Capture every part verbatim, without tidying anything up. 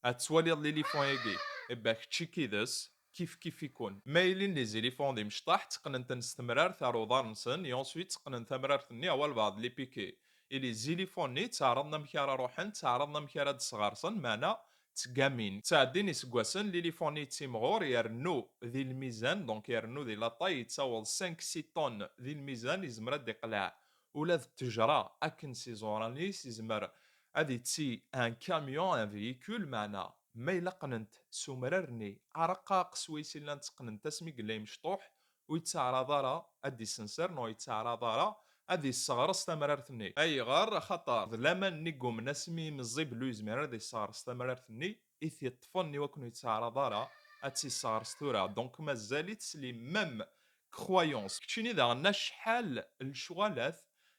Ad twaliḍ lilifon-agi, ebba kečči kides, kif kif ikun. Ma ilin les éléphants d imecṭaḥ, tteqqnen-ten s temrart ar uḍar-nsen, et ensuite tteqqnen tamrart-nni ar walbeɛḍ, les piquets. Et les éléphants-nni ttaɛraḍen amek ara ruḥen, ttaɛraḍen amek ara d-sɣersen, meɛna ttgamin. Ttɛeddin iseggasen, lilifon-nni yettimɣur, irennu di lmizan, donc irennu di la taille, yettaweḍ cinq six tonnes di lmizan, yezmer ad d-iqleɛ ula d ttejra akken s iẓuran-is, yezmer ad yetti un camion, un véhicule, meɛna ma yella qqnen-t s umrar-nni arqaq swayes i llan tteqqnen-t asmi yella yemecṭuḥ, ur yettaɛraḍ ara ad d-isenser, neɣ ur yettaɛraḍ ara ad yesseɣres tamrart-nni. Ayɣer? Axaṭer d laman-nni i yummen asmi meẓẓi belli ur yezmir ara ad yesseɣres tamrart-nni i t-yeṭṭfen i wakken ur yettaɛraḍ ara ad tt-yesseɣres tura. Donc mazal-itt s les mêmes croyances. Keččini daɣen acḥal n lecɣalat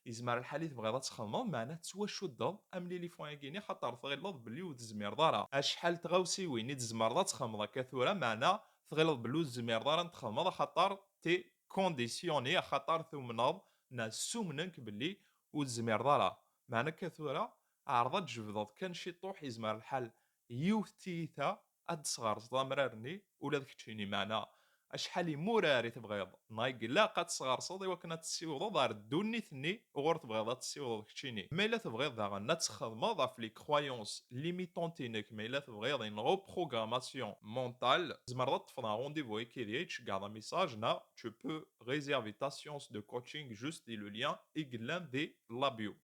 yezmer lḥal i tebɣiḍ ad txedmeḍ, meɛna tettwacuddeḍ am lilifon-agi-nni, xaṭer tɣileḍ belli ur tezmireḍ ara. Acḥal n tɣawsiwin i tzemreḍ ad txedmeḍ akka tura, meɛna tɣileḍ belli ur tezmireḍ ara ad txedmeḍ, axaṭer t'es conditionné, axaṭer tumneḍ, neɣ ssumnen-k belli ur tezmireḍ ara. Meɛna akka tura, ɛreḍ ad tjebdeḍ kan ciṭuḥ, yezmer lḥal yiwet tiyita ad d-tesɣerseḍ amrar-nni ula d keččini. Meɛna acḥal imurar i tebɣiḍ, neɣ i ilaq ad tesɣerseḍ i wakken ad tessiwḍeḍ ar ddunit-nni uɣur tebɣiḍ ad tessiwḍeḍ keččini? Ma yella tebɣiḍ daɣen ad txedmeḍ ɣef les croyances limitantes-inek, ma yella tebɣiḍ une reprogrammation mentale, tzemreḍ ad teṭṭfeḍ un rendez-vous akked-i, ad yi-d-tceggɛeḍ amessage, neɣ tu peux réserver ta séance de coaching juste di le lien i yellan di la bio.